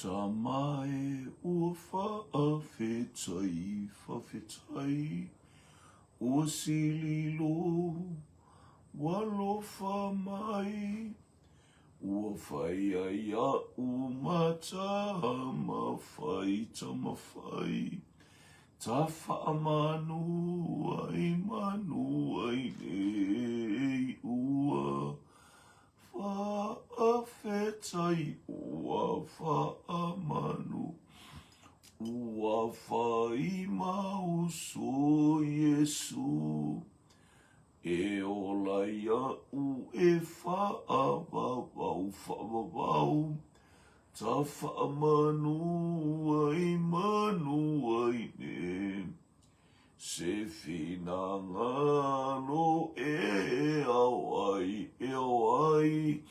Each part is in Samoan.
Tama e ua faafetai, faafetai, Ua sili lou alofa mai, Ua fai ai aʻu ma Tamafai, Tamafai, Tafaamanu ai manu ai nei, Ua faafetai, ua faamanu, Ua fai ma uso Iesu, E ola iaʻu e faavavau, faavavau, Tafaamanu ai manu ai nei. Se finagalo e ao ai, e ao ai,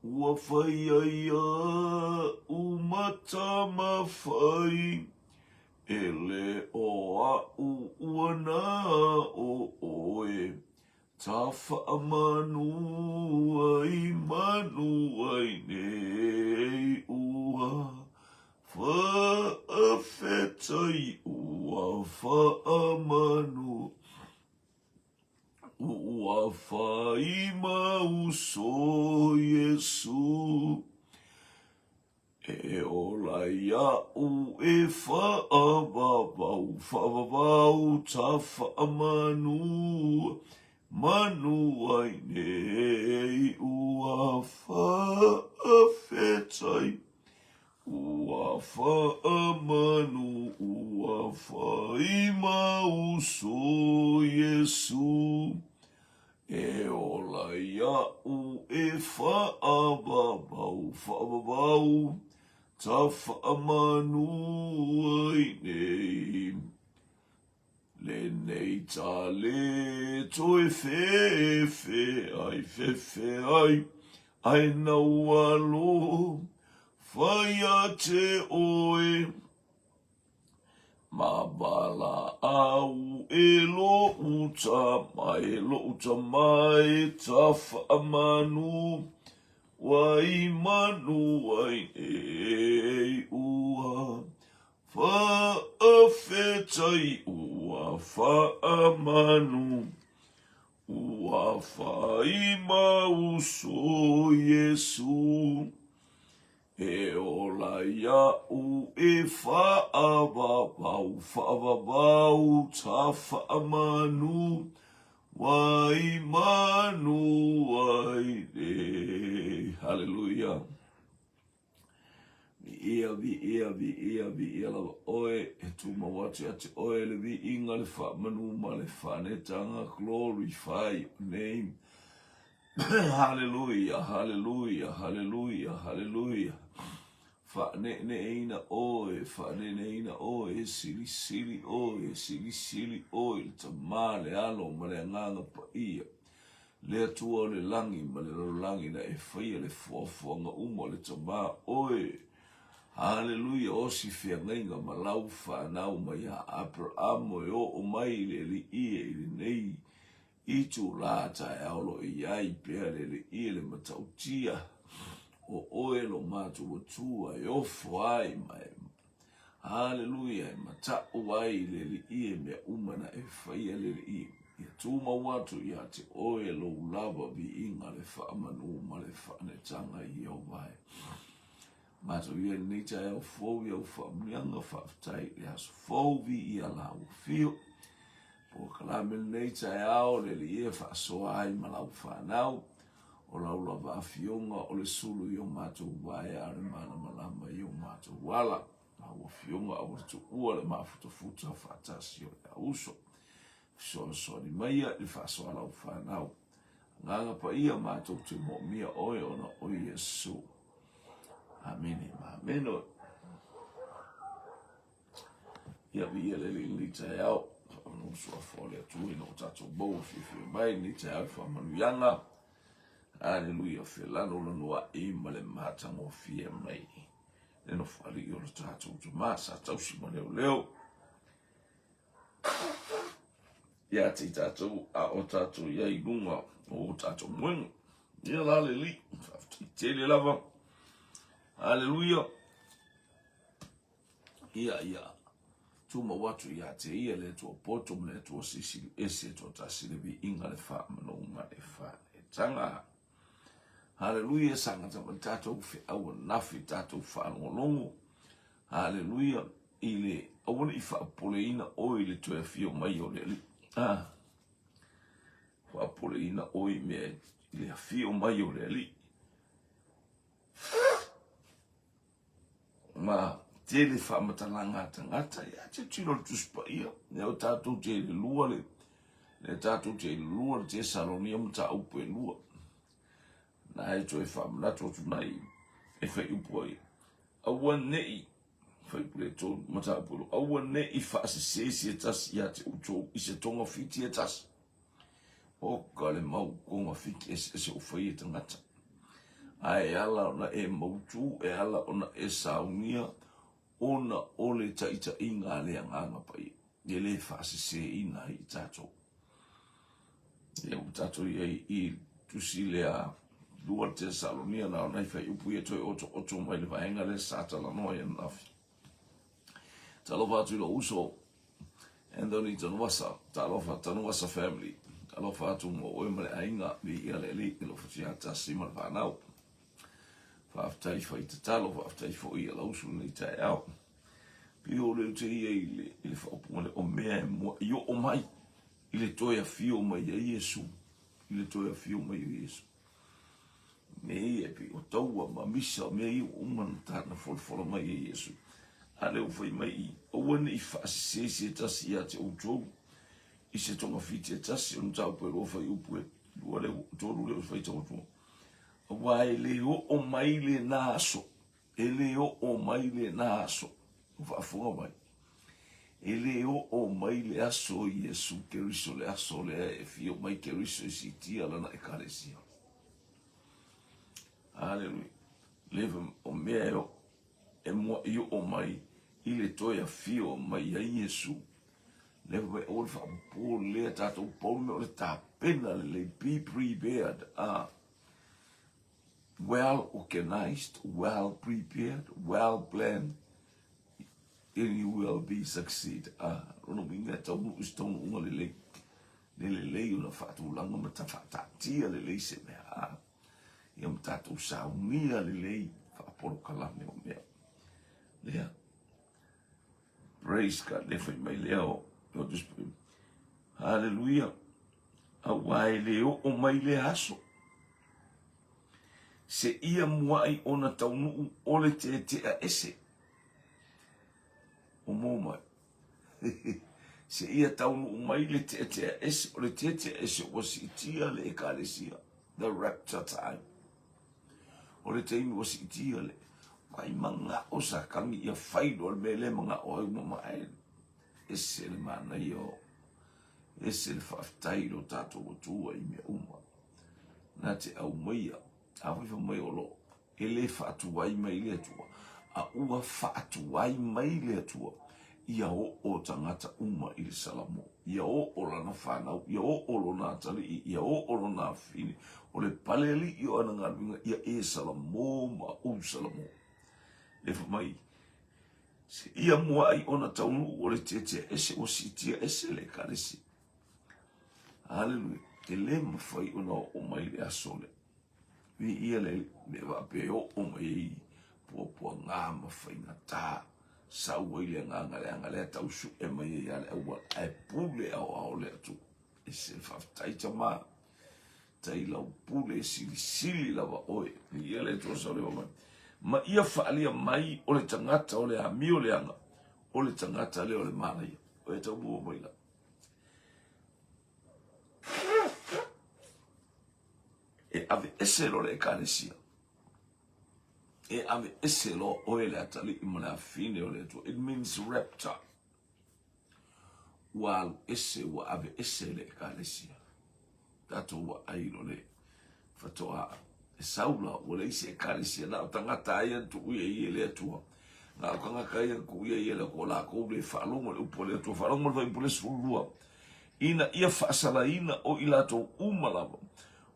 Ua fai ai aʻu ma Tamafai, E le ʻo aʻu ua na ʻo ʻoe, Tafaamanu ai manu ai nei, Ua faafetai, ua faamanu, Ua fai ma uso Iesu. E ola iaʻu e faavavau, faavavau, tafaamanu, manu ai nei, Ua faafetai, Ua faamanu, ua fai ma uso Iesu, E ola iaʻu e faavavau, faavavau, Tafaamanu ai nei. Lenei tale toe fefe ai, fefe ai, Ai naualo fai a te oe, Ma valaau e loʻu tama, e loʻu tama e Tafaamanu, Wai manu ai nei ua Faafetai ua faamanu, Ua fai ma uso Iesu, E ola iaʻu e faavavau, faavavau, Tafaamanu, wai manu ai nei. Haleluia. Viia, viia, viia, viia lava ʻoe, e tumau atu ia te ʻoe le viiga, le faamanu ma le faanetaga, glorify your name. Haleluia, haleluia, haleluia, haleluia. Faaneeneeina ʻoe, faaneeneeina ʻoe, e silisili ʻoe, e silisili ʻoe, le Tama, le Alo ma le Agaga Paia. Le Atua o le lagi ma le lalolagi na e faia le foafoaga uma o le Tama oe. Haleluia, osi feagaiga ma lau fanau mai iā Aperamo e oo mai i le alii e i lenei itulā taeao lo e iai pea le alii e le matautia o oe lo matou Atua e ofo ai ma e Haleluia, e mataʻu ai i le Alii e mea uma na e faia le Alii. Ia tumau atu ia te oe lou lava viiga le faamanu ma le faanetaga i Ieova e. Matou ia i lenei taeao fou i au faamanuiaga, faafetai i le aso fou viia la ua fio. Polokalame lenei taeao le Alii e faasoa ai ma lau fanau. O lau lava afioga o le sulu i o matou vaea a o le malamalama i o matou ala. Lau afioga aua le tuua le mafutafuta faatasi o le auso. Fesoasoani maia i le faasoa lau fanau. Agaga paia matou te moomia oe ona o Iesu. Amene ma amene. Ia viia le Alii i lenei taeao. Faamanu suafa o le Atua ina ua tatou maua fiafia mai i lenei taeao i faamanuiaga. Aleluia, felanulanuai ma le matagofie mai le nofoalii o le tatou Tama sa tausi ma leoleo ia te i tatou a o tatou i ai i luga o o tatou moega. Ia la le Alii, faafetai tele lava. Aleluia. Ia, ia tumau atu ia te ia le Atua poto ma le Atua silisili ese e toatasi le viiga le faamanuga le faaneetaga. Haleluia, saga mai tatou feau anafi, tatou faalogologo. Haleluia, i le aua ne i faapopoleina oe i le toe afio mai o le Alii. Ah, faapopoleina oe i mea i le afio mai o le Alii. Ma tele faamatalaga a tagata, ia tilotilo le Tusi Paia, lea o tatou te lua le, lea tatou te lua le Tesalonia mataupu e lua. Na e toe faamanatu atu nai e faiupu ai. Aua ne'i, faiupu le tolu, mataupu e lua, aua ne'i faasese se tasi ia te outou i se togafiti e tasi. Oka le mau togafiti eseese o fai e tagata. Ae e ala ona e mautu, e ala ona e saunia, ona o le taitaiga a le Agaga Paia, e le faaseseina ai i tatou. Ia ua tatou i ai i tusi lea 2 Tesalonia na o nai fuaiupu ia toe otooto mai le vaega lea sa talanoa i ananafi. Talofa atu i lou uso Anthony Tanuvasa, talofa Tanuvasa family. Alofa atu mo oe ma le aiga, viia le Alii, alofa ia tasi ma le fanau. Faafetai fai tatalo, faafetai foi i alausu lenei taeao. Pio le te ia i le, i le faaupuga le o mea e mua i oo mai i le toe afio mai ai Iesu, i le toe afio mai o Iesu. Mea ia e pei o taua ma misa, mea ia ua uma na tana folafola mai e Iesu. A lea ua fai mai i, aua ne i faasese se tasi ia te outou, i se togafiti e tasi, o le mataupu e lua fuaiupu e lua lea, tolu lea ua faitau atu. Aua e le oo mai lena aso, e le oo mai lena aso, ua faafofoga mai, e le oo mai le aso o Iesu Keriso, le aso lea e afio mai Keriso e siitia lana Ekalesia. Aleluia. Le o mea e, e mua'i oo mai i le toe afio mai ai Iesu. Le fai mai, aua le faapopole tatou pau le mea o le tapena lelei, be prepared. Ah. Well organized, well prepared, well planned, and you will be succeed. Ah, lona uiga e taunuu i se taunuuga lelei. Le lelei ona faatulaga ma ta faataatia lelei se mea. Ah, ia ma tatou saunia lelei faapolokalame o mea. Lea. Praise God, le fai mai lea o Hallelujah. Aua e le oo mai lea aso. Se ia muai ona taunuu o le tetea ese. O mō mai. Se ia taunuu mai le tetea ese. O le tetea ese ua siitia le ekalesia. The rapture time. O le taimi ua siitia le ai manao sa kagi ia fai loa le mea lea manao ai uma mae. Ese le manaia o ese le faafetai i lo tatou Atua i mea uma. Na te aumaia, a fai mai o lo e le faatuai mai le Atua, a ua faatuai mai le Atua ia oo tagata uma i le Salamo, ia oo lana fanau, ia oo lona atalii, ia oo lona afafine, o le pale alii o ana galuega, ia e Salamo ma ou Salamo. Le fai mai, ia muaai ona taunuu o le tetea ese ua siitia ese le Ekalesia. Haleluia. E le mafai ona oo mai le aso lea. Viia le mea faapea e oo mai ai puapuaga ma faigata, sau ai le agaga leaga lea tau sue mai ai lava le auala, ae pule aoao le Atua. Ese le faafetai tama, tai lau pule e silisili lava oe. Viia le Atua sau le mai. Ma ia faaalia mai o le tagata o le amio leaga, o le tagata lea o le manaia. O e tau maua mai la. E aveese loa le Ekalesia. E aveese loa oe le atalii ma le afine o le Atua. It means rapture. Ua alu ese, ua aveese le Ekalesia. Tatou vaai loa le faatoa e sau la, ua leai se Ekalesia. Na o tagata lava ia na tuu ia i le Atua. Na o tagata ia na tuu ia i le Atua, latou le faalogo i le upu a le Atua. Faalogo mai le fuaiupu le 12. Ina ia faasalaina o i latou uma lava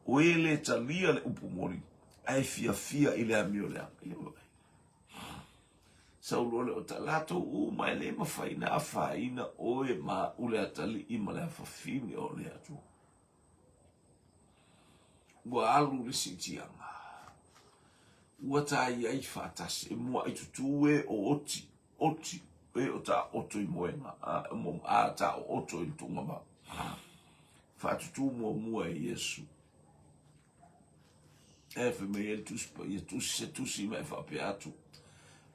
o e le talia le upu moni, ae fiafia i le amio leaga. Ia vaai. Sau loa lea o ta latou uma e le mafai na afaina oe ma a'u le atalii ma le afafine o le Atua. Ua alu le siitiaga. Ua ta i ai faatasi e muaʻi tutū e o oti, oti, e o ta oto i moega, a, a ta o oto i le tugama. Faatutū muamua e Iesu. E fai mai ai le Tusi Paia, tusi se tusi ma e faapea atu.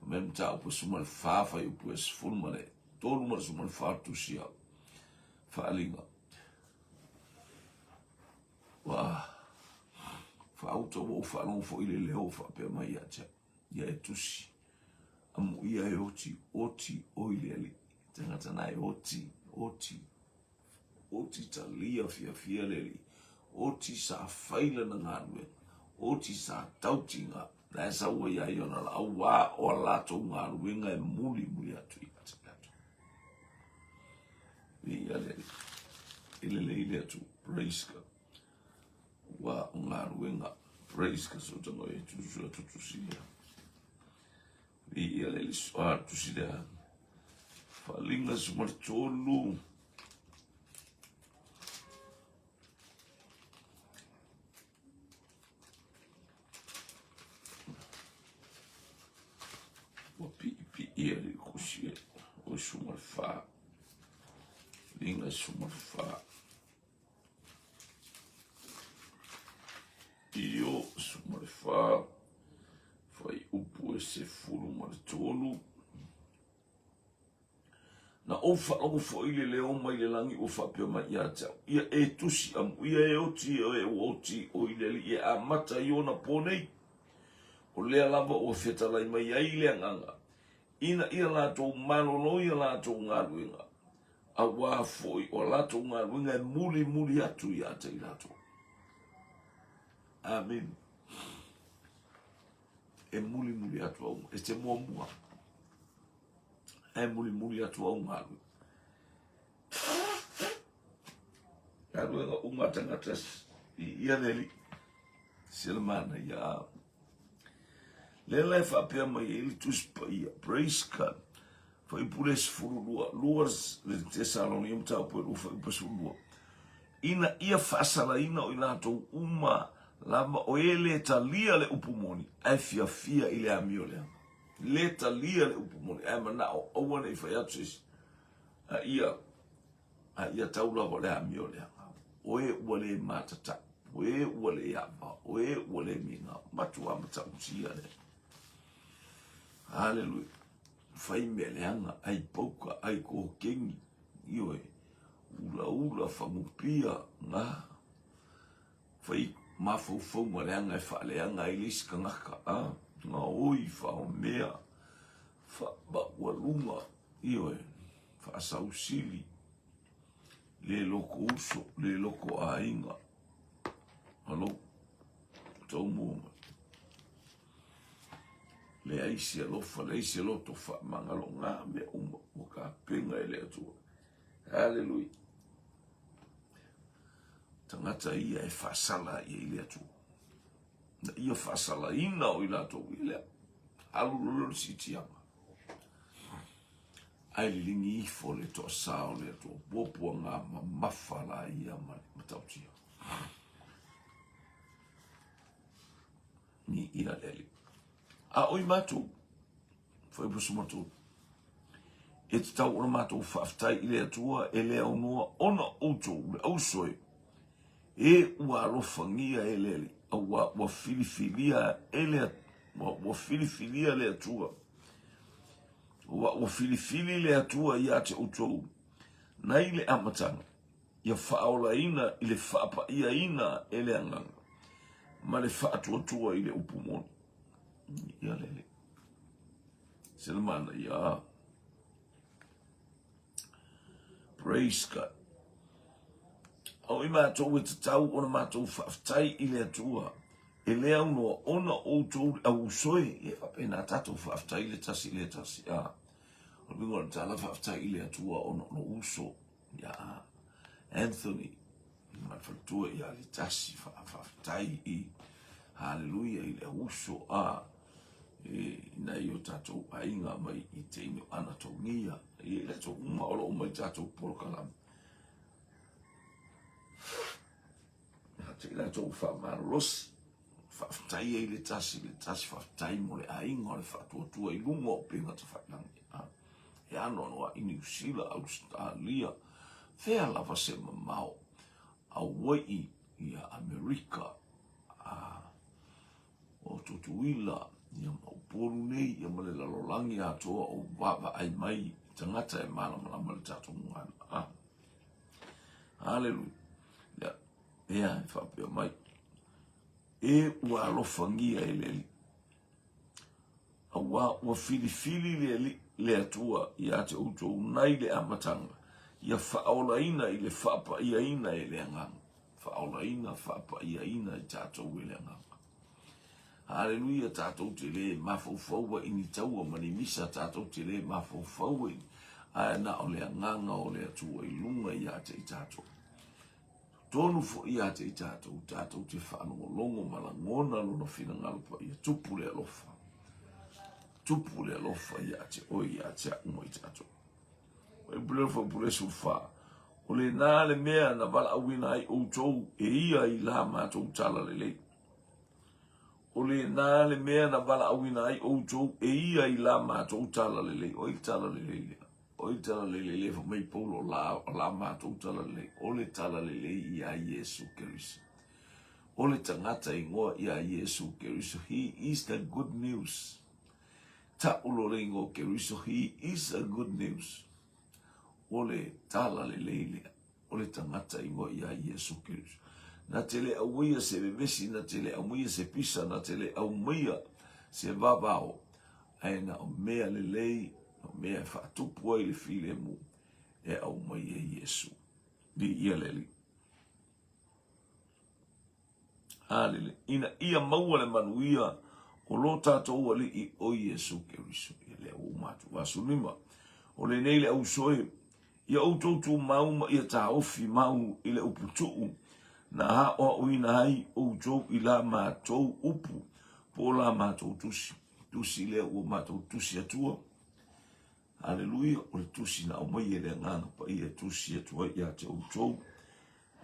Fai mai le mataupu e 14, fuaiupu e 13 ma le 14 o le tusi a Faaaliga. Ua faauta ua ou faalogo foi i le leo faapea mai ia te au, ia e tusi, amuia e oti, oti oi le Alii. Tagata na e oti, oti, oti talia fiafia le Alii, oti sa fai lana galuega, oti sa tautiga, na e sau ai ia i ona la, auā o a latou galuega e mulimuli atu ia te latou. Viia le Alii. E lelei le Atua. Praise God. Ua o galuega. Praise God. So tango e tusu atu tusi lea. Viia le Alii. Ah, tusi lea. Faaaliga 13. Ua piipii e le kusi e o suma le fa. Linga suma le fa. Io suma le fa. Fai upu e 13. Na ou faalogo foi i le leo mai le lagi ua faapea mai ia te au, Ia e tusi amuia e oti e oe ua oti oi le Alii e amata i ona po nei. O lea lava ua fetalai mai ai le Agaga, ina ia latou malolo i a latou galuega, auā foi o a latou galuega e mulimuli atu ia te i latou. Amene. E mulimuli atu au, e te muamua. Ae mulimuli atu au galuega. Galuega uma a tagata i ia le alii. Se le manaia. Lea la e faapea mai ai le Tusi Paia. Praise God. Fuaiupu le 12, lua le Tesalonia mataupu e lua fuaiupu e 12. Ina ia faasalaina o i latou uma lava o e le talia le upu moni, ae fiafia i le amio leaga. Le talia le upu moni, ae manao aua ne i fai atu se isi. A ia, a ia tau lava o le amio leaga. O e ua le matatau, o e ua le ava, o e ua le migao. Matua matautia lea. Haleluia. Fai mea leaga, ai pauka, ai kokeni, ioe, ulaula, fagupia, na, fai mafaufauga leaga e faaleaga ai le isi tagata, a, gaoi, faomea, faamaualuga, ioe, faasausili, le loko uso, le loko aiga, alo, tau mua mai. Leai se alofa, leai se loto faamagalo ngā mea uma ua kapena e le Atua. Haleluia. Tagata ia e faasala ia i le Atua. Na ia faasalaina o i latou i lea. Alu lolo le siitiaga. Ae liligi ifo le toasā o le Atua. Puapuaga mamafa la ia ma le matautia. Ni ia le Alii. A o i matou, fuaiupu 13, e tatau ona matou faafetai i le Atua e le aunoa ona outou le ausoe e ua alofagia e le Alii, auā ua filifilia e le ua filifilia le Atua, ua ua filifili le Atua ia te outou nai le amataga, ia faaolaina i le faapaiaina e le Agaga ma le faatuatua i le upu moni. Ia lele. Se le mana ia. Praise God. O i matou e tatau ona matou faafetai i le Atua e le aunoa ona outou le ausoe e faapena tatou faafetai le tasi i le tasi. A. O le uiga o le tala faafetai i le Atua ona o lou uso ia Anthony ma le faletua ia Letasi faafetai i haleluia i le uso a. I nai o tatou aiga mai i teine o Anatogia, i i latou uma o lo o mai tatou polokalame. Ia te i latou faamalolosi, faafetai ai le tasi le tasi, faafetai mo le aiga o le faatuatua i luga o upega tafailagi. E anoanoai i Niu Sila, Ausetalia, fea lava se mamao, Hawai'i, ia Amerika, a o Tutuila, ia ma Upolu nei, ia ma le lalolagi atoa o vaavaai mai i tagata e malamalama le tatou gagana. Ah. Haleluia. Ia, ia e faapea mai. E ua alofagia e le Alii. Auā ua filifili le Alii le Atua ia te outou nai le amataga, ia faaolaina i le faapaiaina e le Agaga. Faaolaina, faapaiaina i tatou e le Agaga. Haleluia, tatou te le mafaufau ai i ni taua ma ni misa, tatou te le mafaufau ai, ae na o le Agaga o le Atua i luga ia te i tatou. Tonu foi ia te i tatou, tatou te faalogologo ma lagona lona finagalo paia, tupu le alofa, tupu le alofa ia te oe, ia te a'u ma i tatou. Fuaiupu fuaiupu 14, O lena le mea na valaauina ai outou e ia i la matou tala lelei. O lena le mea na valaauina ai outou e ia i la matou tala lelei. O ai le tala lelei lea? O ai le tala lelei lea fai mai Paulo la, la matou tala lelei? O le tala lelei ia Iesu Keriso. O le tagata igoa ia Iesu Keriso. He is the good news. Ta'u lo le igoa o Keriso, he is a good news. O le tala lelei lea, o le tagata igoa ia Iesu Keriso. Na te le aumaia se vevesi, na te le aumaia se pisa, na te le aumaia se vavao, ae na o mea lelei, na o mea e faatupu ai le filemu e aumai e Iesu. Viia le Alii. Haleluia. Ina ia maua le manuia o lo tatou Alii o Iesu Keriso. Ia lea ua uma atu. Vasu lima. O lenei le ausoe, ia outou tumau ma ia taofi mau i le upu tuu, na aoaoina ai outou i la matou upu, po o la matou tusi. Tusi lea ua matou tusi atua. Haleluia, o le tusi na aumai e le Agaga Paia e tusi atu ai ia te outou,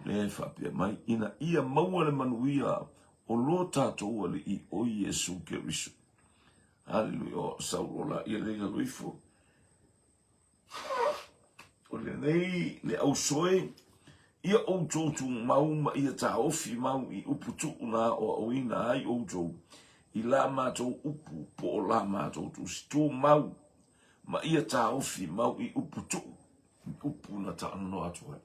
lea e faapea mai, ina ia maua le manuia o lo tatou Alii o Iesu Keriso. Haleluia, o Saulo la ia le lalo ifo. O lenei le ausoe, ia outou tumau ma ia taofi mau i upu tuu na aoaoina ai outou i la matou upu po o la matou tusi. Tumau ma ia taofi mau i upu tuu, i upu na talanoa atu ai.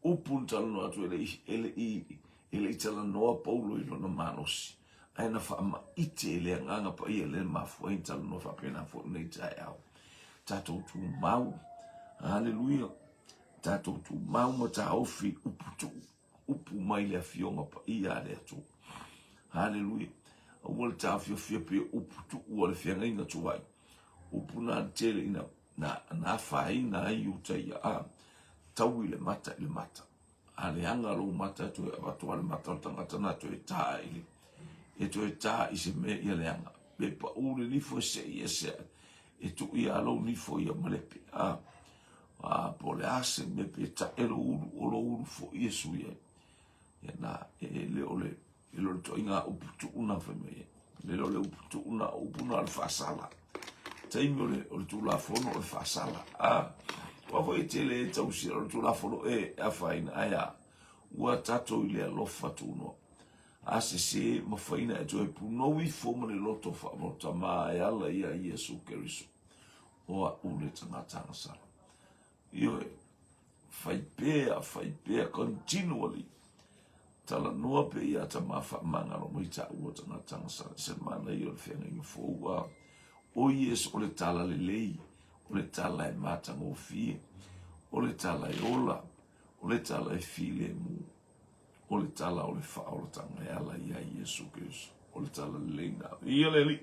Upu na talanoa atu e le i, e le i, e le i talanoa Paulo i lona malosi, ae na faamaite e le Agaga Paia lea na mafua ai ona talanoa faapena foi lenei taeao. Tatou tumau, haleluia, tatou tumau ma taofi upu tuu, upu mai le Afioga Paia a le Atua. Haleluia. Aua le taofiofia pei o upu tuu a le feagaiga tuai. Upu na tele ina na, na afaina ai Iutaia, a tau i le mata i le mata. A leaga lou mata e toe avatu a le mata o le tagata na toe tā i le, e toe tā i se mea ia leaga. Pe paʻū le nifo e seʻi ese ae, e tuu ia lou nifo ia malepe. A, a po o le a se mea pe taʻe lou ulu, o lou ulu foi e sui ai. Ia na, e le o le, E le o le toaiga upu tuu na fai mai ai. E le o le upu tuu na, o upu na o le faasala. Taimi o le, o le Tulafono o le faasala. A, aua foi e tele e tausia o le Tulafono e afaina, ae a, ua tatou i le alofa tunoa. A sese, mafai na e toe punou ifo ma le loto faamaotamā e ala ia Iesu Keriso. O a'u le tagata agasala. Ioe, fai pea, fai pea, continually. Talanoa pea ia tama faamagalo mai taua tagata agasala. Se manaia o le feagaiga fou a o Iesu o le tala lelei, o le tala e matagofie, o le tala e ola, o le tala e filemu. O le tala o le faaolatanga e ala ia Iesu Keriso. O le tala lelei na. Ia le Alii.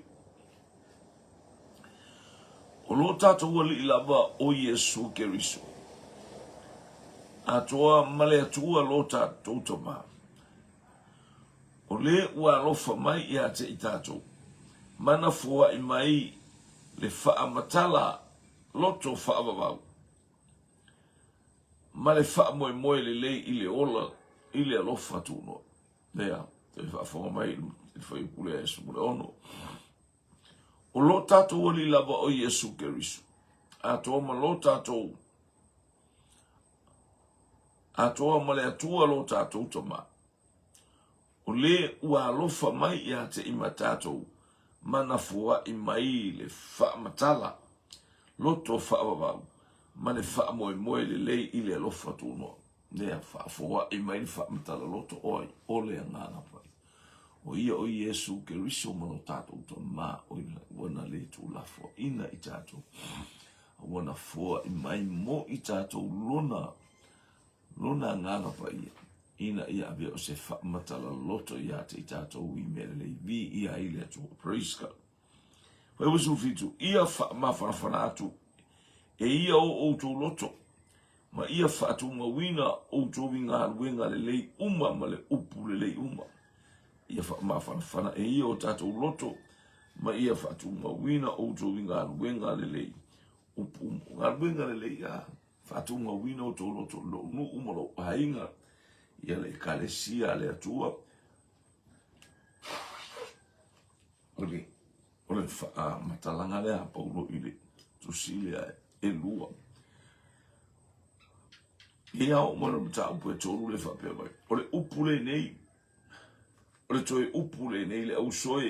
O lo tatou Alii lava o Iesu Keriso. Atoa ma le Atua lo tatou Tama. O le ua alofa mai ia te i tatou. Mana foai mai le faamatala loto faavavau ma le faamoemoe lelei i le ola i le alofa tuunoa. Lea, toe faafofoga mai i le fuaiupu lea e 16. O lo tatou Alii lava o Iesu Keriso, atoa ma lo tatou atoa ma le Atua lo tatou Tama, o le ua alofa mai ia te i ma tatou, ma na foai mai le faamatala loto faavavau ma le faamoemoe lelei i le alofa tunoa. Lea faafoai mai le faamatala loto o ai? O le Agaga Paia. O ia o Iesu Keriso ma lo tatou Tama, o ia ua na le tuulafoaina i tatou, a ua na foai mai mo i tatou lona, lona Agaga Paia, ina ia avea o se faamatala loto ia te i tatou i mea lelei. Viia ai le Atua. Praise God. 97, ia faamafanafana atu e ia o outou loto, ma ia faatumauina outou i galuega lelei uma ma le upu lelei uma. Ia faamafanafana e ia o tatou loto, ma ia faatumauina outou i galuega lelei upu uma. O galuega lelei a faatumauina outou loto i lou nuu ma lou aiga, ia le Ekalesia a le Atua, O le, o le faamatalaga lea a Paulo i le tusi lea e lua. Ia oo mai le mataupu e tolu le faapea mai. O le upu lenei, o le toe upu lenei le ausoe,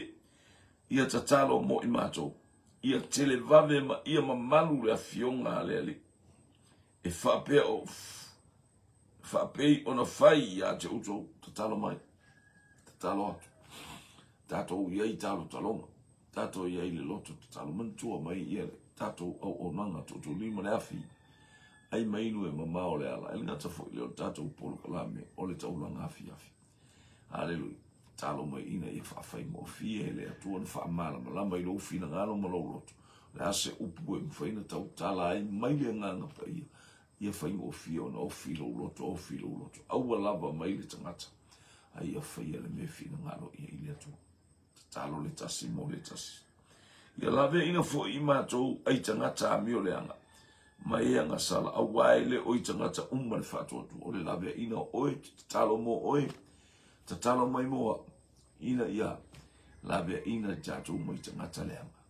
ia tatalo mo i matou, ia televave ma ia mamalu le afioga a le Alii, e faapea o faapei ona fai ia te outou, tatalo mai, tatalo atu. Tatou i ai i talotaloga, tatou i ai i le loto tatalo, manatua mai ia le tatou auaunaga tootolima le afi, ai ma inu e mamao le ala, e le gata foi lea o le tatou polokalame o le taulaga afiafi. Aleluia. Tatalo mai ina ia faafaigofie e le Atua ona faamalamalama i lou finagalo ma lou loto. O le a se upu e mafai ona tautala ai mai le Agaga Paia, ia faigofie ona ofi lou loto, ofi lou loto. Aua lava mai le tagata, a ia faia le mea finagalo i ai le Atua. Tatalo le tasi mo le tasi. Ia laveaina foi i matou ai tagata amio leaga, ma e agasala, auā e le o i tagata uma le faatuatua. O le laveaina o oe, tatalo mo oe, tatalo mai mo au, ina ia laveaina i tatou mai tagata leaga.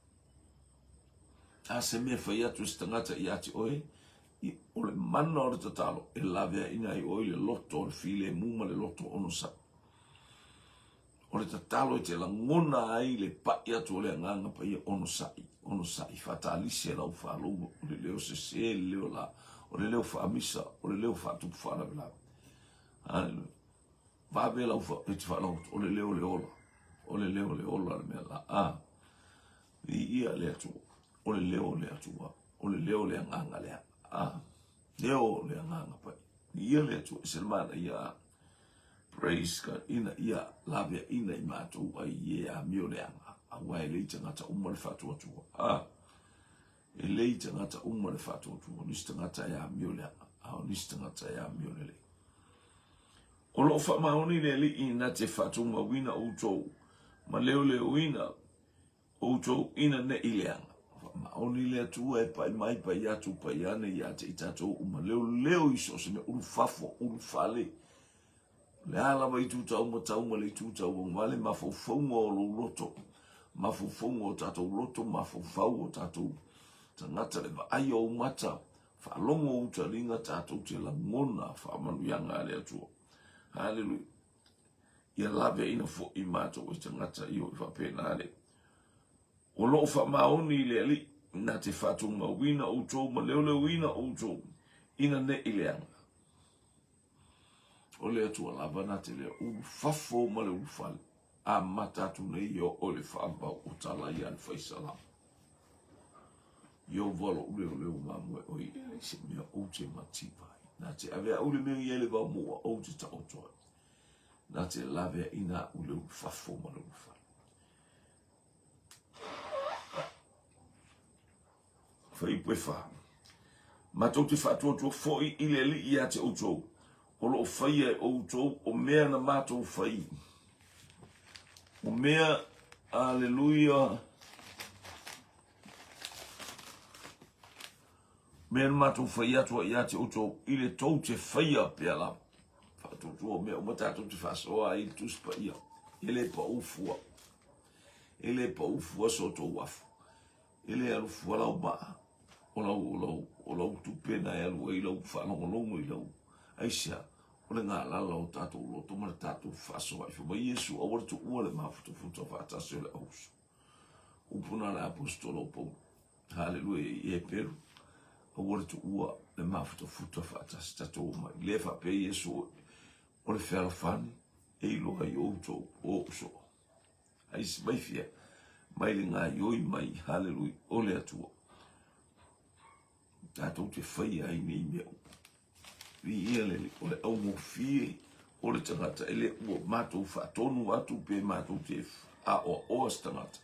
A se mea fai atu e se tagata ia te oe, o le mana o le tatalo e laveaina ai oe i le loto o le filemu ma le loto onosai. O le tatalo e te lagona ai le pai atu o le Agaga Paia, onosai, onosai, faatalise lau faalogo, o le leo sese, le leo la, o le leo faamisa, o le leo faatupu faalavelave. Haleluia. Vave lau fa, e te faalogo atu, o le leo o le ola, o le leo o le ola le mea la. A, viia le Atua, o le leo o le Atua, o le leo o le Agaga lea. A, leo o le Agaga Paia. Viia le Atua, e se le manaia a. Praise God, ina ia laveaina i matou ai i e amio leaga, aua e leai tagata uma le faatuatua. A, e leai tagata uma le faatuatua, o nisi tagata e amio leaga, a o nisi tagata e amio lelei. O lo o faamaoni le Alii na te faatumauina outou ma leoleoina outou ina neʻi leaga. Faamaoni le Atua e pai mai, pai atu, pai ane ia te i tatou uma. Leoleo i so o se mea, ulufafo, ulufale. O le a lava itu taumatau ma le itu tauagavale, mafaufauga o lou loto, mafaufauga o tatou loto, mafaufau o tatou tagata, le vaai o ou mata, faalogo ou taliga, tatou te lagona faamanuiaga a le Atua. Haleluia. Ia laveaina foi matou e tagata i o i faapena le. O lo o faamaoni i le Alii, na te faatumauina outou ma leoleoina outou ina neʻi leaga. O le Atua lava na te lea ulufafo ma le ulufale, amata atu nei ia oo i le faavavau o tala ia a le fai salamo. Ieova loʻu leoleo mamoe oi e leai se mea ou te mativa ai. Na te ave au i le mea e i ai le vaomoa ou te taoto ai. Na te laveaina aʻu i le ulufafo ma le ulufale. Fuaiupu e fa. Matou te faatuatua foi i le Alii ia te outou, o lo o faia e outou o mea na matou fai, o mea Aleluia. Mea na matou fai atu ai ia te outou i le tou te faia pea lava. Faatuatua mea uma tatou te faasoa ai i le Tusi Paia. E le pau fua. E le pau fua so outou afu. E le alu fua lau maa. O lau, o lau, o lau tupe na e alu ai lau faalogologo i lau. Aisea, o le galala o tatou loto ma le tatou faasoa. Fai mai Iesu, aua le tuua le mafutafuta faatasi o le auuso. Upu na le aposetolo o Paulo. Haleluia i Heperu. Aua le tuua le mafutafuta faatasi tatou omai. Le faapea Iesu o le fealofani e iloa ai outou o ou soo. Ai mai fia mai le gaioi mai haleluia o le Atua. Tatou te faia ai nei mea uma. Viia le Alii, o le augofie o le tagata, e le ua matou faatonu atu pe matou te aoaoa se tagata.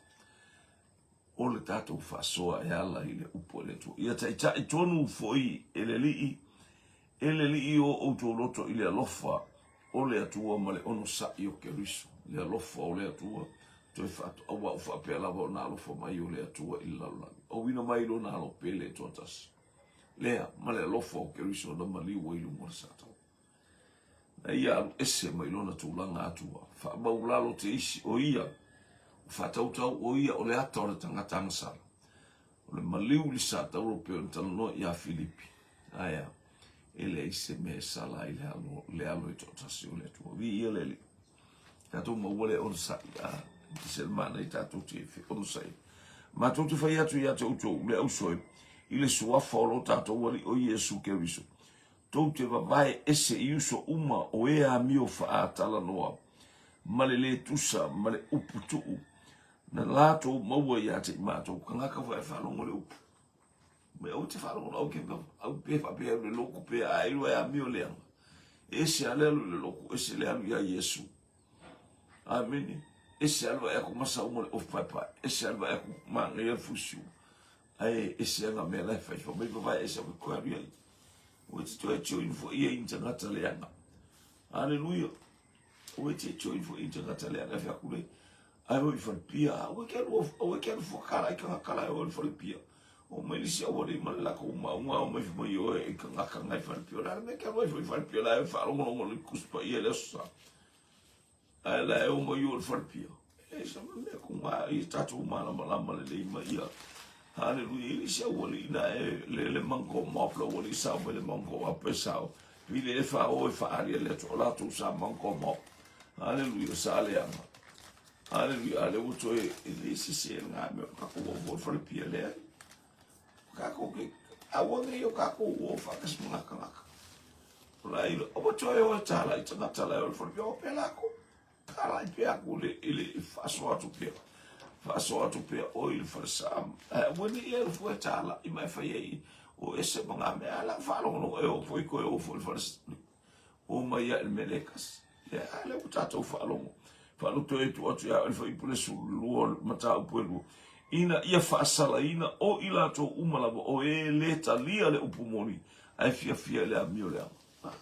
O le tatou faasoa e ala i le upu a le Atua. Ia taitai tonu foi e le Alii, e le Alii o outou loto i le alofa o le Atua ma le onosai o Keriso. Le alofa o le Atua, toe faatoa, aua ua faapea lava ona alofa mai o le Atua i le lalolagi. Auina mai lona alo pele e toatasi. Lea, ma le alofa o Keriso na maliu ai luga o le Satao. Na ia alu ese mai lona tulaga Atua, faamaulalo te isi o ia, o faatautau o ia o le ata o le tagata agasala. O le maliu i le Satauro pei ona talanoa ia Filipi. Aea, e leai se mea e sala ai le alo, le alo e toatasi o le Atua. Viia le Alii. Tatou maua le onosai, a se le manaia tatou te onosai. Matou te fai atu ia te outou, le ausoe, i le suafa o lo tatou Alii o Iesu Keriso, tou te vavae ese i uso uma o e amio faatalanoa, ma le lē tusa ma le upu tuu, na latou maua ia te i matou. Kagaka foi ae faalogo le upu. Mai aua te faalogo au ke au pe faapea le loku pe a iloa e amio leaga. Ese a le alu i le loku, ese le alu ia Iesu. Amene. Ese alu vaai aku masa uma le ofu paepae. Ese alu vaai aku manaia le fusiu. Ae ese ana mea la e fai. Fai mai vavae ese au koe alu iai. Ua te toe join foi ia i tagata leaga. Aleluia. Ua te join foi i tagata leaga e fai atu le. Ai o i falepia. Aua ke alu aua ke alu fuakala i tagata la e o i falepia. O mai le isi aualii ma le latou mauga o mai fai mai oe i tagata ngai falepia. O le a le mea ke alu ai foi i falepia la e faalogologo i le Tusi Paia i le Aso Sa. Ae la e o mai o i le falepia. E sa mea kuga i tatou malamalama lelei ma ia. Haleluia. I le isi aualii na e le le mango mop le aualii sao mai le mango ape sao. Pili e fa o e faali le atu o latou sa mango mop. Haleluia sa leaga. Haleluia, a lea ua toe e le sese lena mea o tatou o foi falepia lea. O tatou ke aua nei o tatou o faatasi ma ngā tagata. O la ilo, aua toe o e tāla i tagata la e o le falepia, o pea lākou. Tāla i pea aku le, i le faasoa atu pea. Faasoa atu pea o i le falesa. Ae aua nei e alu fua e tāla i mai fai ai o ese ma ngā mea. A la faalogologo e o foi koe o foi le falesa. O mai ia i le mea le kasi. Ia, a lea ua tatou faalogo. Faaloto e tuu atu ia oe le fuaiupu le 12 o le mataupu e lua. Ina ia faasalaina o i latou uma lava o e le talia le upu moni, ae fiafia i le amio leaga. Ah.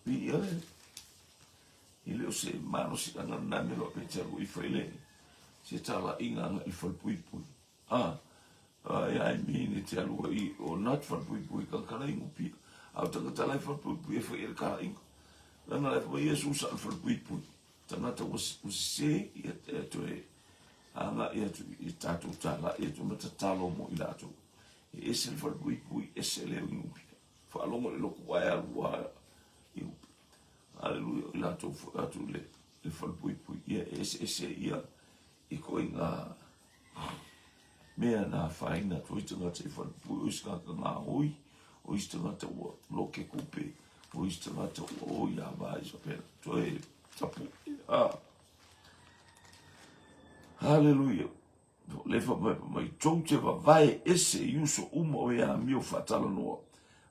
Viia le E le o se malosiaga lena mea faapea te alu ai fai le se talaiga agai i le falepuipui. A, ai ai mine te alu ai o nat falepuipui ka kalaiga pia. A o tagata la e falepuipui e fai e le kalaiga. Lana la e fai Iesu sa le falepuipui. Tagata ua sese ia e toe agai atu i tatou talai atu ma tatalo mo i latou. E ese le falepuipui, ese le uiga. Faalogo i le loku ae alu a i upu. Aleluia, i latou foi atu le, le falepuipui. Ia e eseese ia i koiga mea na afaina atu ai tagata i falepui, o isi tagata gaoi, o isi tagata ua loke kupe, o isi tagata ua o ia va i faapena. Toe tapu. Ah. Haleluia. Le fa mai mai tou te vavae ese i uso uma o e amio faatalanoa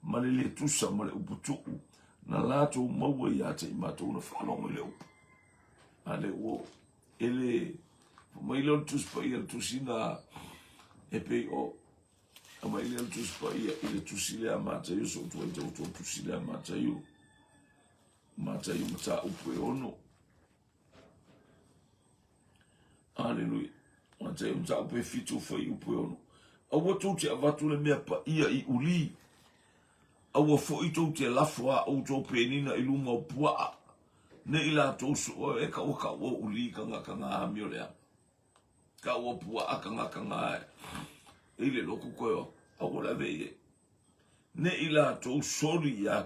ma le le tusa ma le upu tuu na latou maua ia te i matou na faalogo i le upu. A le ua e le fai mai lea o le Tusi Paia, le tusi na e pei o aumai lea o le Tusi Paia i le tusi lea a Mataio, so tu ai tau tusi lea a Mataio. Mataio mataupu e ono. Aleluia. Mateo mataupu e 7 fuaiupu e 6. Aua tou te avatu le mea paia i uli. Aua foi tou te lafo a outou penina i luma o puaa, ne i latou soo e kaua kaua uli kanga kanga ami o le ama. Kaua puaa kanga kanga e i le loku koe o aua le ave i e. Ne i latou soli ia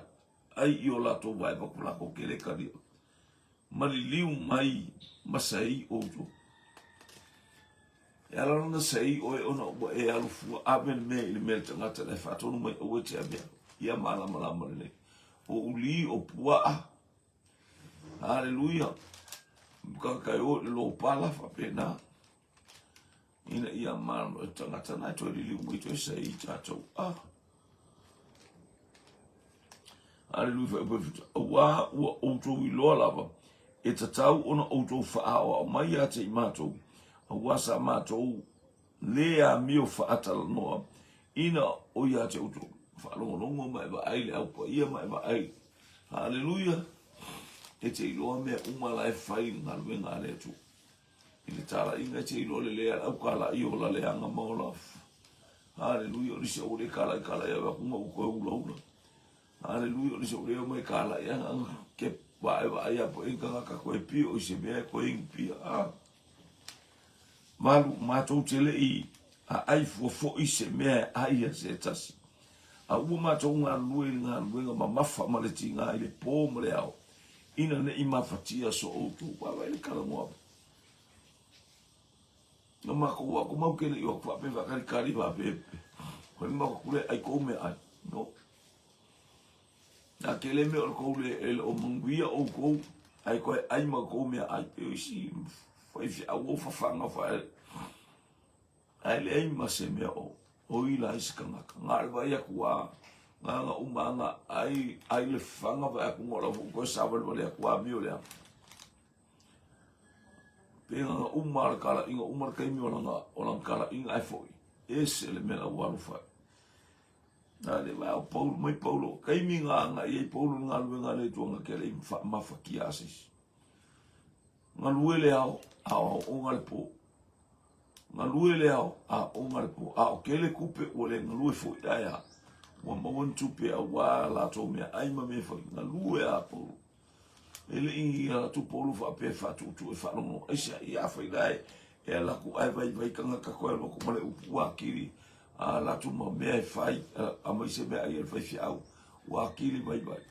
ai i o latou vaeva ko lakou kele kalia. Maliliu mai ma saei outou. E ala ona saei oe ona ua e alu fua ave le mea i le mea le tagata la e faatonu mai aua e te avea. Ia malamalama lelei. O uli o puaa. Haleluia. Kaka e o i le lopala faapena. Ina ia malama le tagata na e toe liliu mai toe saei tatou. Ah. Aleluia faaipoifuta. Auā ua outou iloa lava, e tatau ona outou faaoao mai ia te i matou, auā sa matou lē amio faatalanoa ina o ia te outou. Faalogologo ma e vaai le Au Paia ma e vaai. Aleluia! E te iloa mea uma la e fai i le galuega a le Atua. I le talaiga e te iloa lelei a le au kalai o la leaga ma o la Haleluia, o nisi au le kalai kalai au aku ma ua koe ula ula. Haleluia, o nisi au le mai kalai anga anga ke vae vae a po inga ka koe pio i se mea koe ingu pia. Ah. Malu matou te le i a ai fua foi se mea e ai a se tasi. A ua matou galulue i le galuega mamafa ma le tiga i le pō ma le ao, ina ne i mafatia so outou. Vaavaai le talanoa. Na makou aku mau ke le i o aku faapea faakalikali faapea hoi ma aku le ai kou mea ai. No. Na ke le mea o le kou le e le o manuia oukou ai koe ai ma kou mea ai. E isi faifeau o fafanga fae. Ae leai ma se mea o o ila ai se kanaka. Nga le vai aku a nga nga uma nga ai ai le fanga vai aku ngola fu koe savalivali aku a mio le ama. Pe nga nga uma le kalaiga uma le taimi o lana o lana kalaiga ae foi. Ese le mea la ua alu fai. Na le vai o Paulo mai Paulo taimi nga nga i ai Paulo le galuega a le Atua nga kele i faamafatia a se isi. Galue le ao, a aoaoga le po. Galue le ao, a aoga le po. A o kele kupe ua le galue foi ae a. Ua maua ni tupe auā latou meaai ma mea fai. Galue a Paulo. E le i ala atu Paulo faapea e faatuutuu e faalogologo. Aisea? Ia afai la e, e ala atu ae vaivai tagata koe alu atu ma le upu ua akili a ala atu ma mea e fai, aumai se meaai a le faifeau ua akili vaivai.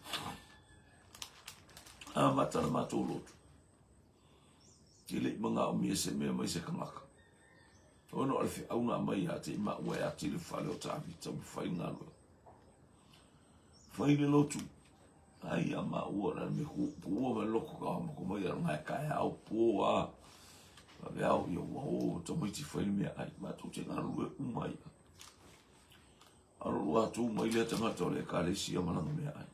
Amata le matou lotu. E le i manaomia se mea mai se kanaka. Ona o le feau na aumai ia te i maua e ati le fale o Tavita ma fai galuega. Fai le lotu. Ai a maua na me ku kuua mai loko ka ma ko mai ala ngai kai au po a. Ave au ia ua o tamaiti fai le mea ai. Matou te galulue uma ia. Alo atu mai lea tagata o le ekalesia ma lana mea ai.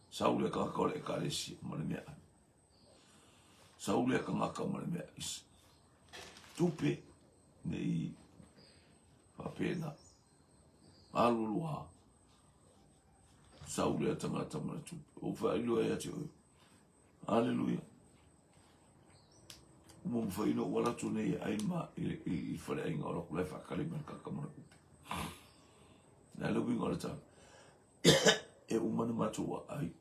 Sau lea tagata o le ekalesia ma le mea ai. Sau lea tagata ma le mea ai. Tupe nei faapena. Alu a sau lea tagata ma le tupe. O faailoa ia te oe. Aleluia. Ua mafai ona ou ala atu nei e ai ma i, i, i faleaiga o laku lai whaakali mai kaka mana kupe. Nā le uiga o le tala. E uma na mātou a ai.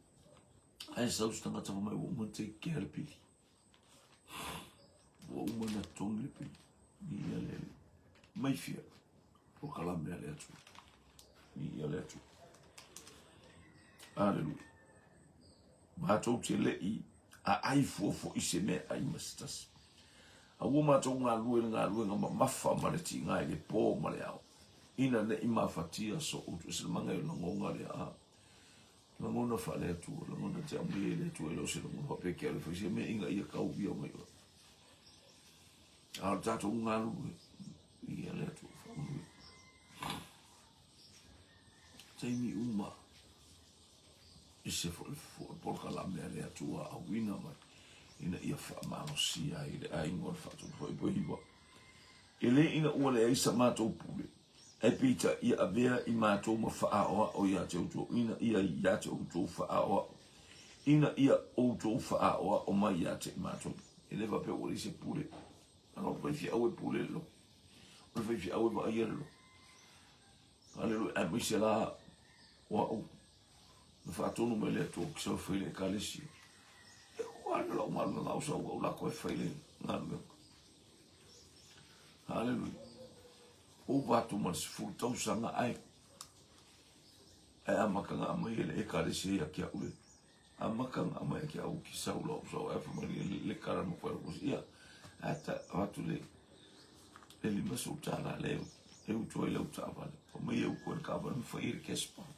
Ai sau se tangata mai ua uma na take care le pili. Ua uma na totogi le pili. Ia le mai fia. O kalame a le Atua. Ia le Atua. Aleluia. Matou te le i aai fua foi se mea ai ma se tasi. A ua matou galulue i le galuega mamafa ma le tiga i le pō ma le ao, ina ne i mafatia so outou e se lamaga i o lagona lea a lagona faale-Atua, lagona te aumaia i le Atua e le o se lagona faapea ke alu e fai se mea ina ia kau ia mai oe. A o le tatou galulue, ia le Atua faamanuia. Taimi uma. Ese foi le polokalame a le Atua auina mai ina ia faamalosia ai le aiga o le faatonu. E le ina ua leai sa matou pule, ae peitai ia avea i matou ma faaoao ia te outou, ina ia ia te outou faaoao, ina ia outou faaoao mai ia te matou. E le faapea ua leai se pule. faifeau e pule le lotu. O le faifeau e vaaia le lotu. Aleluia, aemaise la o au na faatonu mai le Atua ki sau fai le ekalesia. E ua ana lau galuega au sau au lako e fai le galuega. Haleluia. Ova atu ma le 10 tausaga ae ae amataga mai e le ekalesia ia ki au le amataga mai ki au ki sau lau sau ae fai mai le kala mo koe ko ia ata atu le le $50 le e utu ai lau taavale. Fai mai e utu ai le taavale ma fai ai le cash power.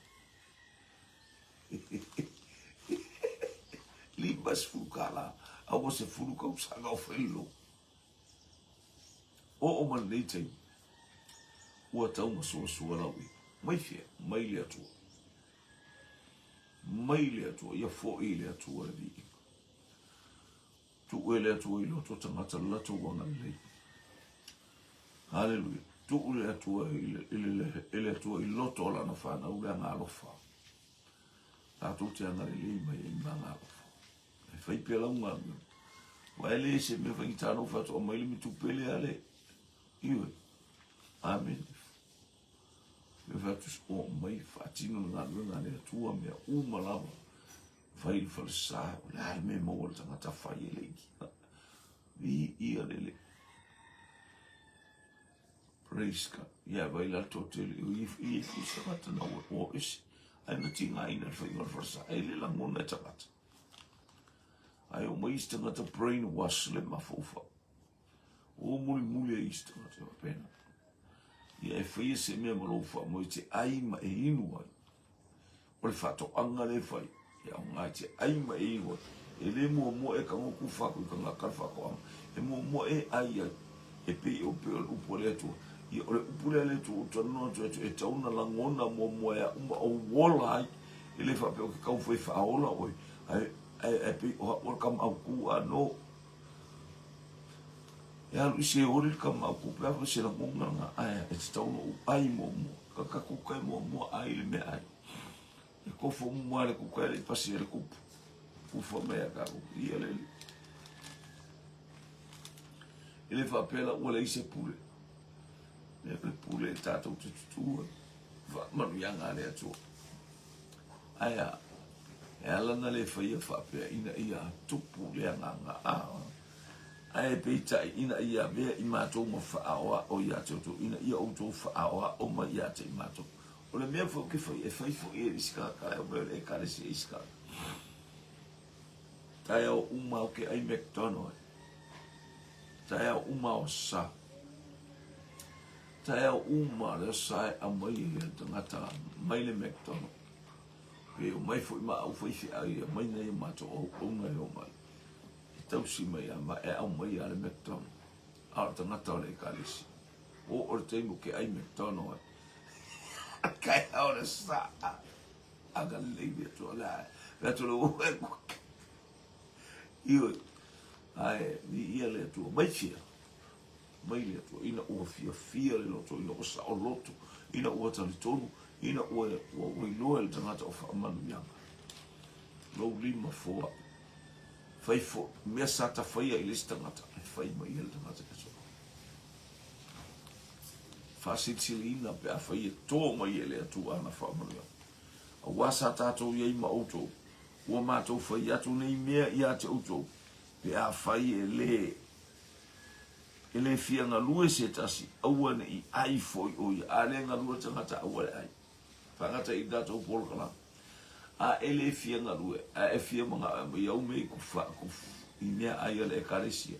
$50, a ua 10 tausaga o fai le loan. Oo ma lenei taimi, ua tau masuasua lau ipu. Mai fea? Mai le Atua. Mai le Atua, ia foi i le Atua le viiga. Tuu e le Atua i loto tagata le latou agalelei. Haleluia. Tuu le Atua i le, i le, e le Atua i loto o lana fanau le agaalofa. Tatou te agalelei mai ai ma agaalofa. E fai pea lau galuega. Ua e le se mea faigata na ou fai atu, aumai le mitupe lea le. Ioe. Amene. E fai atu, o mai faatino le galuega a le Atua mea uma lava. Fai le falesa, o le a le mea e maua le tagata fai e le iki. Viia le Alii. Praise God. Ia vai la to te le i i i se tagata na ua o ese. Ai na tigaina le faiga o le falesa. E le lagona e tagata. Ai o mai isi tagata brain wash le mafaufau. O mulimuli ai isi tagata faapena. Ia e faia se mea ma lou faamoe e te ai ma e inu ai. O le faatoaga lea e fai, e aoga e te ai ma e inu ai. E le muamua e tago kufa atu i tagata le faatoaga. E muamua e ai ai. E pei o pei o le upu a le Atua. Ia, o le upu lea a le Atua ou talanoa atu ai, e tatau ona lagona muamua e au ma ou ola ai. E le faapea ou te taumafai e faaola oe, ae, ae, ae pei o au o le tama autu a no. E alu i se oli le tama autu, pe a foi se lagona lena, ae e tatau ona ou ai muamua. Ka ka kuka e muamua ai le meaai. E kofo muamua le kuka e le i pasi e le kupu. Kufa mai a ka kupu. Ia le li. E le faapea la ua leai se pule. E le pule e tātou te tutū ai. Faamanuiaga a le Atua. Ae a, e ala na le faia faapea ina ia tupu le agaga a ae peitai ina ia avea i matou ma faaoao ia te outou, ina ia outou faaoao mai ia te i matou. O le mea foi ou te fai, e fai foi e isi tagata, e omai o le ekalesia isi tagata. Taeao uma ou te ai McDonald. Taeao uma o sa. Taeao uma le sa e aumai ai e le tagata mai le McDonald. Pe omai foi ma au faifeau e aumai nai o matou auauna e omai. E tausi mai a ma e aumai a le McDonald. A o le tagata o le ekalesia. O o le taimi o ke ai McDonald ai. Taeao le sa. Agalelei le Atua le ae. Le Atua le ua e kuke. Ioe. Ae, viia le Atua. Mai fia. Mai le Atua, ina ua fiafia le loto, ina ua saoloto, ina ua talitonu, ina ua, ua, ua iloa e le tagata o faamanuiaga. Lou lima foai. Fai fo, mea sa ta faia i le isi tagata, e fai mai e le tagata ke soa. Faasilisiliina pe a fai e tō mai e le Atua ana faamanuiaga. Auā sa tātou i ai ma outou, ua mātou fai atu nei mea ia te outou, pe a fai e le E le fia galue se tasi, aua ne i ai foi o ia. A le galue le tagata, aua le ai. Faagata i tatou polokalame. A e le fia galue, a e fia manao e aumai au mea i ku fa, ku, i mea ai a le ekalesia.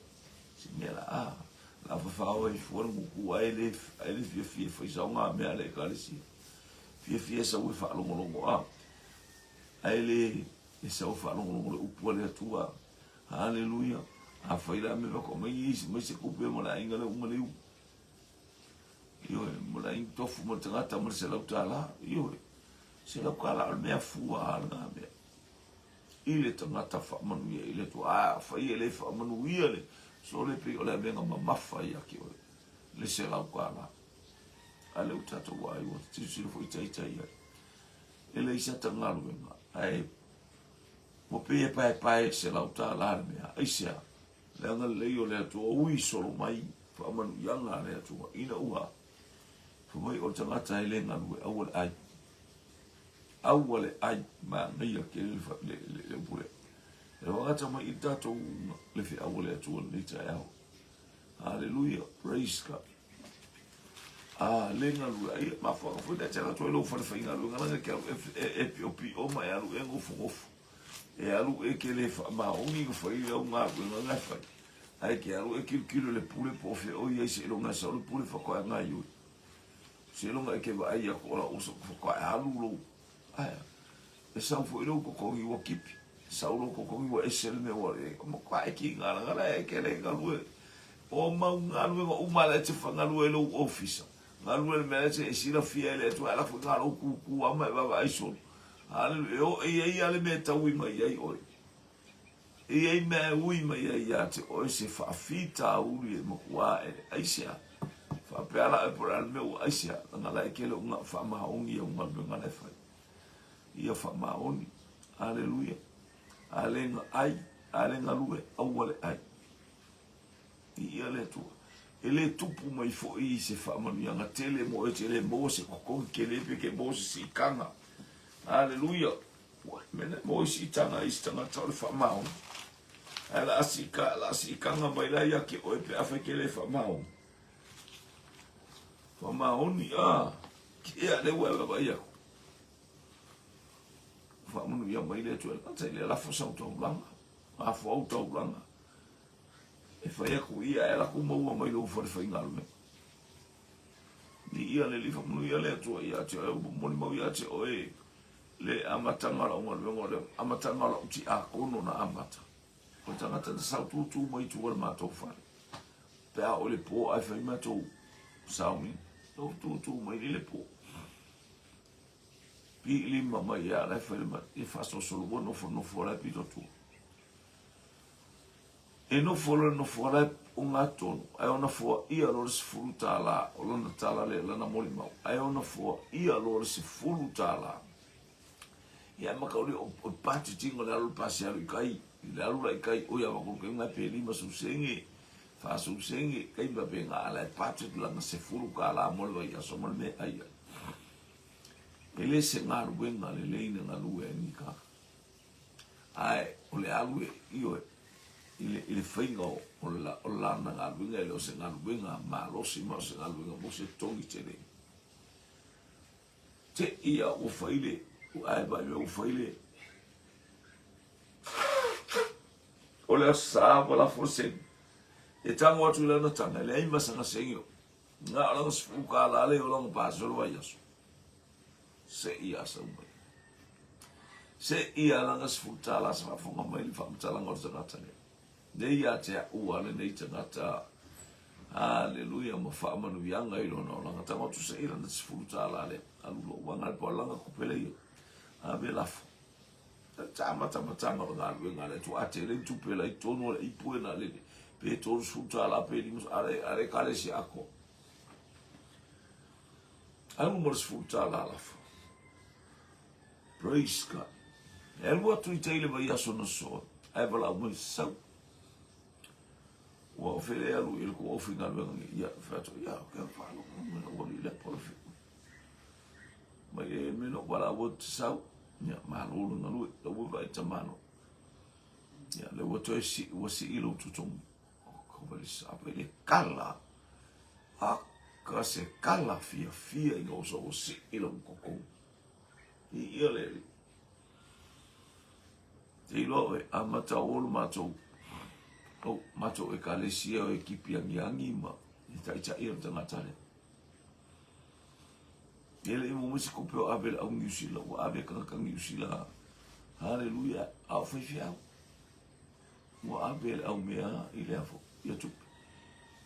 Se mea la, a, la fafao ai fua le gugu, a e le, a e le fiafia e fai saoga mea a le ekalesia. Fiafia e sau e faalogologo, a, a e le, e sau e faalogologo le upu a le Atua. Haleluia! Afai la me whaka mai isi mai se kupe mo le aiga le uma liu. Ioe, mo le aiga tofu mo le tagata mo le $100. Ioe, $100 o le mea fua a lena mea. I le tagata faamanuia i le Atua. A fai e le faamanuia le sole pei o le avega mamafa ia te oe. Le $100. A le u tatou ai ua tilotilo foi taitai ai. E leai se ata galuega, ae Ua pei e paepae $100 le mea. Aisea? Le agalelei o le Atua, ui solo mai. Faamanuiaga a le Atua ina ua fai mai o le tagata e le galue, aua le ai. Aua le ai, manaia tele le, le, le upu lea. E whakata mai i tatou le feau a le Atua lenei taeao. Hallelujah, praise God. A le galue ai, mafuaaga foi lea te alu atu ai lou fale faigaluega laga e te alu e, e, e piopio ma e alu e nofonofo. E alu e ke le faamaoni na fai au galuega na e fai. Ae ke alu e kilokilo i le pule po o fea o i ai seiloga e sau le pule faatoa e gaioi. Seiloga e ke vaai atu o lau faatoa e alu lou. Ae e sau foi lou totogi ua kipi. Sau lou totogi ua ese le mea ua e matua e kiga laga la e ke le galue. O mau galuega uma la e te whangalue i lou ofisa. Galue le mea e te e silafia e le Atua e ala foi ngā lou kūkū ama e vaavaai solo. Haleluia. E o e iai a le mea e taui mai ai oe. E i ai mea e ui mai ai ia te oe se faafitauli e matua e aisea. Faapea la oe po o le a le mea ua aisea, leaga la e kele o ga faamaoni au galuega la e fai. Ia faamaoni. Aleluia. A le ga ai, a le galue, aua le ai. Viia le Atua. E le tupu mai foi se faamanuiaga tele mo oe, e te le maua se totogi tele pe ke maua se siitaga. Aleluia. Ua mea maua i siitaga a isi tagata o le faamaoni. Ae la a siika, la a siitaga mai la ia te oe pe afai ke le faamaoni. Faamaoni, a, ia le ua e vaavaai atu. Faamanuia mai le Atua i le tagata i le lafo sau taulaga, lafo au taulaga. E fai atu ia e latou maua mai lou fale faigaluega. Viia le Alii, faamanuia le Atua ia te oe, ua molimau ia te oe le amataga o lau galuega, o le amataga o lau tiakono na amata. O le tagata na sau tūtū mai i tua o le matou fale. Pe a oo i le pō ae fai matou sauniga. Na tūtū mai i le pō. Piilima mai ia la e fai le mai, e faasolosolo ua nofonofo la e pito tua. E nofo loa i le nofoa la e ogatotonu, ae ona foaia loa le $10, o lana tala lea, lana molimau, ae ona foaia loa le $10. Ia ae matauli o o budgeting o le alu o le pasi alu i tai, i le alu la i tai, oi a makolu kai ngai pe 50 sene, 40 sene, kai mea pe nga ala e budget lana $10 mo le vaiaso ma le mea e ai ai. E le se galuega lelei na galue ai ni tagata. Ae o le alu e, ioe, i le, i le faiga o, o, la, o lana galuega, e le o se galuega malosi ma o se galuega mo se togi tele. Te ia ua fai le, ae vaai mai ua fai le, o le aso sa ua lafo le seni. E tago atu i lana taga, e leai ma sana seni o. Na o lana $10 le o lana pasi o le vaiaso. Se i a sau mai. Se i a lana $10 sa faafofoga mai le faamatalaga o le tagata lea. Nei ia te a'u a lenei tagata, Aleluia, ma faamanuiaga i lona olaga. Tago atu se i lana $10 lea. Alu lou aga le poalaga tupe lea i ave lafo. Ta matamatanga o le galuega a le Atua. A tele ni tupe la i totonu o le ipu e na lele. Pe $30 pe 50 a le ekalesia atoa. Alu ma le $10 lafo. Praise God. E alu atu i tai le vaiaso na soa, ae valaau mai sau. Ua o fele e alu i le kou aufaigaluega nei. Ia, fai atu, ia, ke faalogo mai lau alii lea po o le fea. Mai e me no valaau atu te sau. Ia, malo le galue, lau ua vaai tamalo. Ia, le ua toe sii, ua sii lou totogi. Kau le kala. Aka se kala fiafia ina ua sau ua sii lou totogi. Viia le Alii. Te iloa oe, amata o le matou, o matou ekalesia o e kipi agiagi ma e taitai o le tagata lea. E le i maua mai se tupe o ave le au Niu Sila, ua ave tagata Niu Sila. Haleluia, a o faifeau. Ua ave le aumea i lea foi, ia tupe.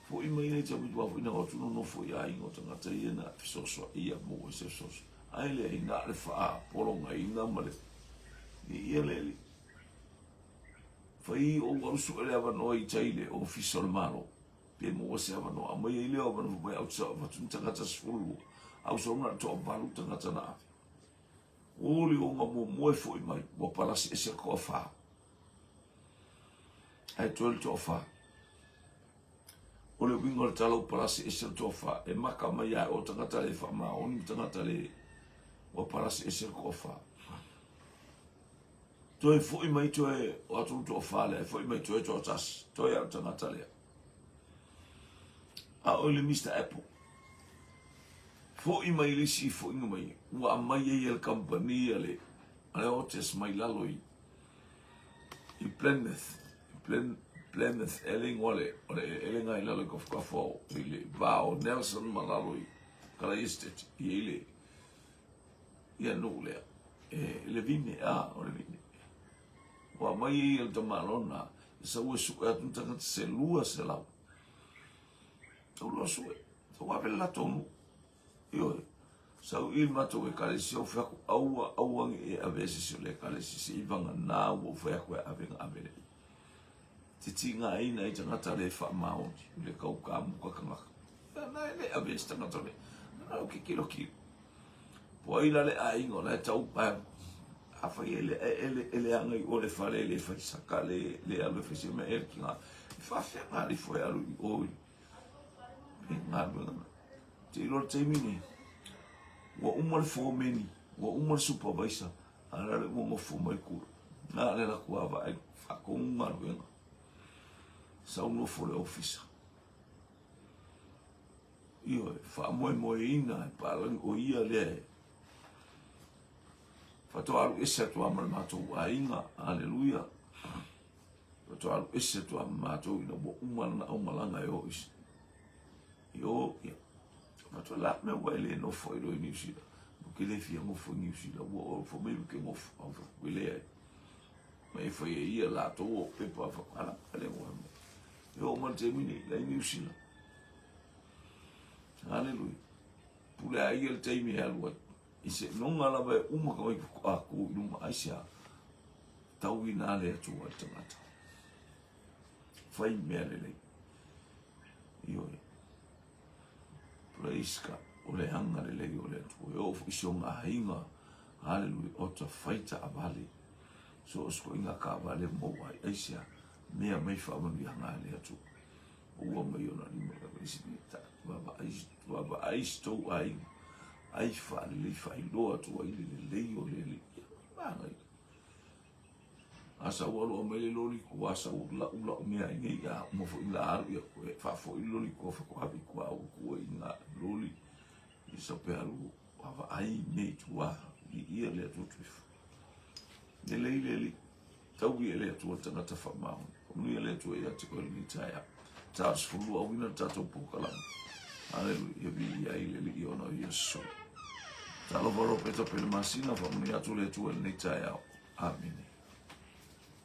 Foi mai nei tamaiti aua foi na o atu nonofo i aiga o tagata ia na fesoasoai ia maua ai se fesoasoani. Ae leai na o le faapologaina ma le ia le alii. Fai ou alu sue le avanoa i tai i le ofisa o le Malo pe maua se avanoa. Aumai ai lea o avanoa fai mai au te avatu ni tagata 12, au sau na o le toavalu tagata na ave. O le oga muamua e foi mai ua palasi ese le toafa. Ae toe le toafa. O le uiga o le tala ua palasi ese le toafa, e maka mai ia o tagata le faamaoni ma tagata le ua palasi ese le toafa. Toe foi mai toe o atu le toafa lea, foi mai toe toatasi, toe au tagata lea. A o le Mr. Apple. Foi mai le isi foiga mai, ua aumai ai e le kamupani a le, a le Otis mai lalo i, i Plymouth, Plymouth e le igoa le, o le elelega i lalo i Kafakafa o, i le va o Nelson ma lalo i Kalai Estate, i ai le, ia nuu lea, e le vine, a, o le vine. Ua aumai ai e le tamalona, e sau e sue atu ni tagata se 200. Tau loa sue, tau ave le latou nuu. Ioe, sau i le matou ekalesia ou fai atu, aua, aua ne i e avea se isi o le ekalesia seiavagana ua ou fai atu e ave na ave lea. Te tigaina ai tagata le faamaoni, le kaukamuka tagata. Ia na e le avea se tagata o le, na o kikilo kilo. Po ai la le aiga o la e tau, afai e le, e le, e leaga i o le fale, le fai saka, le, le alu e fai se mea e le tiga. E faafefea ngā alifo e alu i o i, i galuega na. Te iloa le taimi nei, ua uma le fomeni, ua uma le supervisor, a la le ua nofo mai kula. Na le la kua vaai, faatonu galuega. Sau nofo le ofisa. Ioe, faamoemoeina e palagi o ia lea e faatoa alu ese atu lava ma le matou aiga. Aleluia. Faatoa alu ese atu lava ma matou ina ua uma lana aumalaga e o i i o, ia. Faatoa la mea ua e le nofo ai loa i Niu Sila. Ou te le fia nofo i Niu Sila. Ua o fai mai ou te nofo. Au fai atu, leai. Ma e fai e ia latou o pepa whakala, ale ua mai. E oo mai le taimi nei, la i Niu Sila. Haleluia. Pule a ia le taimi e alu ai. I se noga lava e uma ka mai a ku i luma ai se a. Tau ina le Atua i le tagata. Fai mea lelei. Ioe. Praise God. O le aga lelei o le Atua. E oo foi si ona aiga. Haleluia. O ta fai taavale. So o se koiga taavale maua ai. Aisea? Mea mai faamanuiaga a le Atua. Ua mai ona lima ka isi mea ta vaavaai si tou aiga ai faalelei faailoa atu ai le lelei o le Alii. Ia, manaia. A sau alu aumai le loli tua, sau lau lau mea ai nei, a uma foi la alu, ia e faafoi le loli tua, faatoa ave i tua, au tua i ngā loli, i sau pe alu, vaavaai mea i tua, i ia le Atua tuifo. Lelei le Alii. Taui e le Atua le tagata faamaoni. Faamanuia le Atua ia te oe lenei taeao. Ta 12 auina le tatou polokalame. Aleluia. Ia viia ai le Alii ona o Iesu. Talofa Ropeta Pelemasina, faamanuia atu le Atua i lenei taeao. Amene.